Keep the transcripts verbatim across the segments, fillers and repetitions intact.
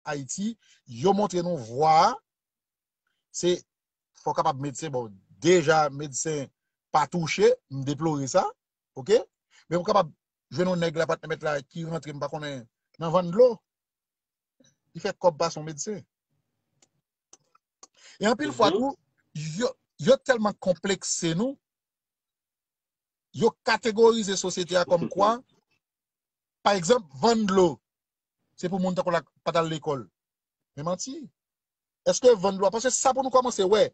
Ayiti, yo montre nou vwa a, se fò w kapab medsen, bon, deja medsen pa touche, m deplore sa, oke? Men pou kapab jwenn yon nèg la, patnè mèt la, ki rantre, m pa konnen, nan vann dlo, li fè kòb pase yon medsen. E anpil fwa tou, yo, yo tèlman konplekse nou, yo kategorize sosyete a kòm kwa, pa egzanp, vann dlo, se pou moun tankou la pa t al lekòl. Men manti. Èske vann dlo a, paske sa pou nou kòmanse wè.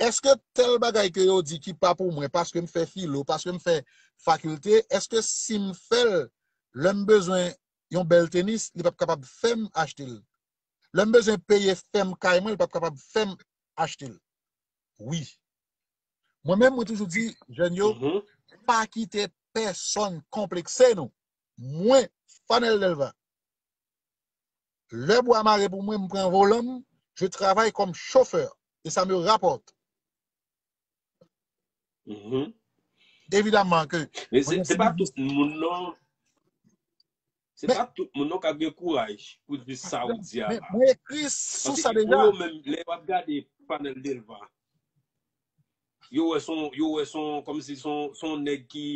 Èske tèl bagay ke yo di ki pa pou mwen, paske m fè filo, paske m fè fakilte, èske si m fè l, lè m bezwen yon bèl tenis, li p ap kapab fè m achte l? Lè m bezwen peye fèm kay mwen, li p ap kapab fè m achte l? Wi. Mwen menm, mwen toujou di jèn yo, pa kite pèsonn konplekse nou. Mwen, Fanel Delva, lè bwa mare pou mwen, m pran volan m, je travay kòm chofè, e sa me rapòt. Evidaman ke... Men se, se pa tout moun non. Se pa tout moun non k ap gen kouraj pou di sa ou di a la. Mwen ekri sou sa deja. Paske pou yo menm, lè y ap gade Fanel Delva, yo wè son, yo wè son, kòmsi son, son nèg ki,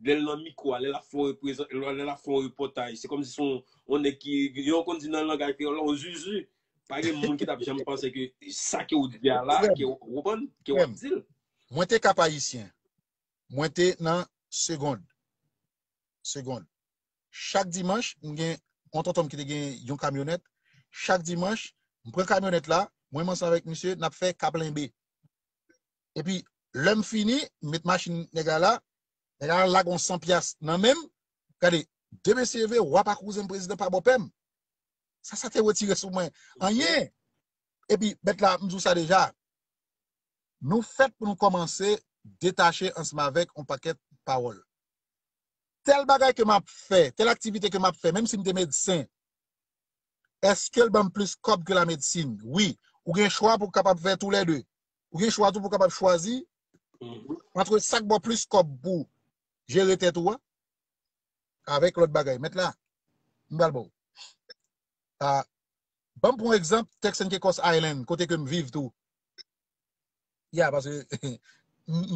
lè l nan mikwo a, lè l ap fè yon reprezan-, lè l ap fè yon repòtaj, se kòmsi son, yon nèg ki, yo konn di nan langaj kreyòl la, yon zuzu. Pa gen moun ki t ap janm panse ke sa ke w di a la, ke w konprann, ke w ap di l. Mwen te Kap Ayisyen. Mwen te nan Segond. Segond. Chak dimanch, m gen yon tonton m ki te gen yon kamyonèt. Chak dimanch, m pran kamyonèt la, mwen menm ansanm avèk misye, n ap fè Kap Lenbe. Epi, lè m fini, m met machin nèg la la, nèg la lage yon san pyas nan men m. Gade, de mesye vre, wa pa kouzen m, prezidan pa bòpè m. Sa, sa te retire sou mwen anyen. Epi, bèt la, m di w sa deja, nou fèt pou nou kòmanse detache ansanm avèk yon pakèt pawòl. Tèl bagay ke m ap fè, tèl aktivite ke m ap fè, menm si m te medsen, èske l ban m plis kòb ke lamedsin? Wi. Ou gen chwa pou w kapab fè toulède. Ou gen chwa tou pou w kapab chwazi antre sa k ba w plis kòb pou jere tèt ou a, avèk lòt bagay. Mèt la, m pral ba w. Ah, ban m pran egzanp, Turks and Caicos Island, kote ke m viv tou. Ya, paske m,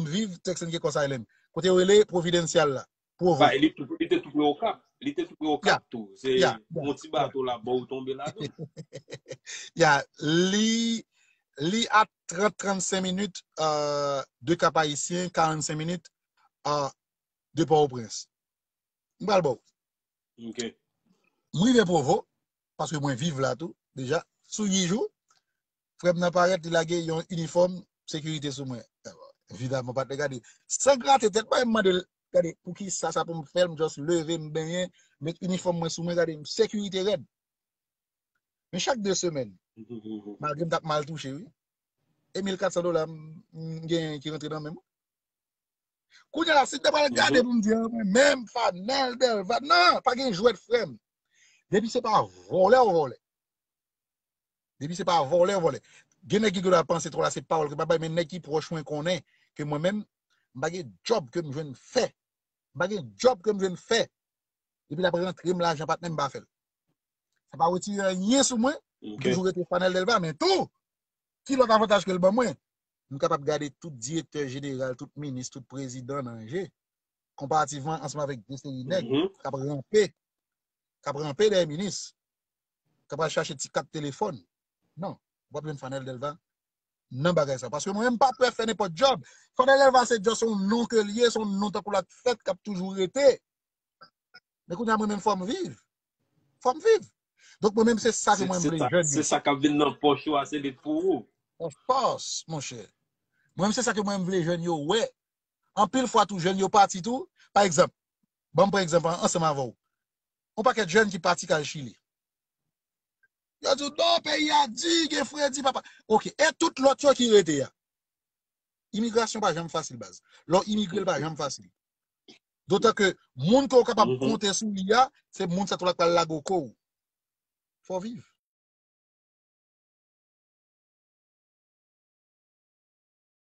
m viv Turks and Caicos Island. Kote yo rele Providencial la, Provo. Ba, li tou, li te tou pre Okap. Li te tou pre Okap tou. Se yon ti bato la, bon, ou tonbe ladan. Ya, li, li a trant, trannsenk minit, euh, de Kap Ayisyen, karannsenk minit, euh, de Pòtoprens. M pral ba w. M rive Provo, paske mwen viv la tou, deja. Sou uit jou, frè m nan parèt, li lage yon inifòm sekirite sou mwen. Evidaman, patnè, gade. San grate tèt mwen, m mande l, gade, poukisa sa pou m fè l, m just leve, m benyen, met inifòm mwen sou mwen, gade, sekirite rèd. Men chak de semèn, malgre m t ap mal touche, wi. E mil kat san dola, m, m genyen ki rantre nan men m. Kounye a la, si m te pral gade pou m di, ah, mwen menm, Fanel Delva, non, pa gen jwèt, frè m. Depi se pa vòlè, w vòlè. Depi se pa vòlè, w vòlè. Gen nèg ki gen dwa panse twò la se pawòl ke m ap bay, men nèg ki pwòch mwen konnen ke mwen menm, m pa gen djòb ke m jwenn fè. M pa gen djòb ke m jwenn fè. Depi l ap rantre m lajan, patnè, m pa fè l. Sa pa retire anyen sou mwen. M toujou rete Fanel Delva, men tou, ki lòt avantaj ke l ban mwen? M kapab gade tout direktè jeneral, tout minis, tout prezidan nan je, konparativman ansanm avèk de seri nèg k ap ranpe, k ap ranpe dèyè minis, k ap al chache ti kat telefòn. Non, w ap jwenn Fanel Delva nan bagay sa. Paske mwen menm, m pa pè fè nenpòt djòb. Fanel Delva se just yon non ke l ye, se yon non tankou lòt fèt k ap toujou rete. Men kounye a, mwen menm, fò m viv. Fò m viv. Donk, mwen menm, se sa ke mwen vle jèn yo. Se sa k ap vin nan pòch ou a, se li pou ou. Of course, monchè. Mwen menm, se sa ke mwen vle jèn yo wè. Anpil fwa tou, jèn yo pati tou. Pa egzanp, ban m pran egzanp an-, ansanm avè w. Yon pakèt jèn ki pati k al Chili. Yo di w, non, peyi a di, gen fredi, papa. Oke, e tout lòt yo ki rete a? Imigrasyon pa janm fasil, baz. Lè w imigre, l pa janm fasil. Dotan ke moun ke w kapab konte sou li a, se moun sa tou la k pral lage w kou. Fò w viv.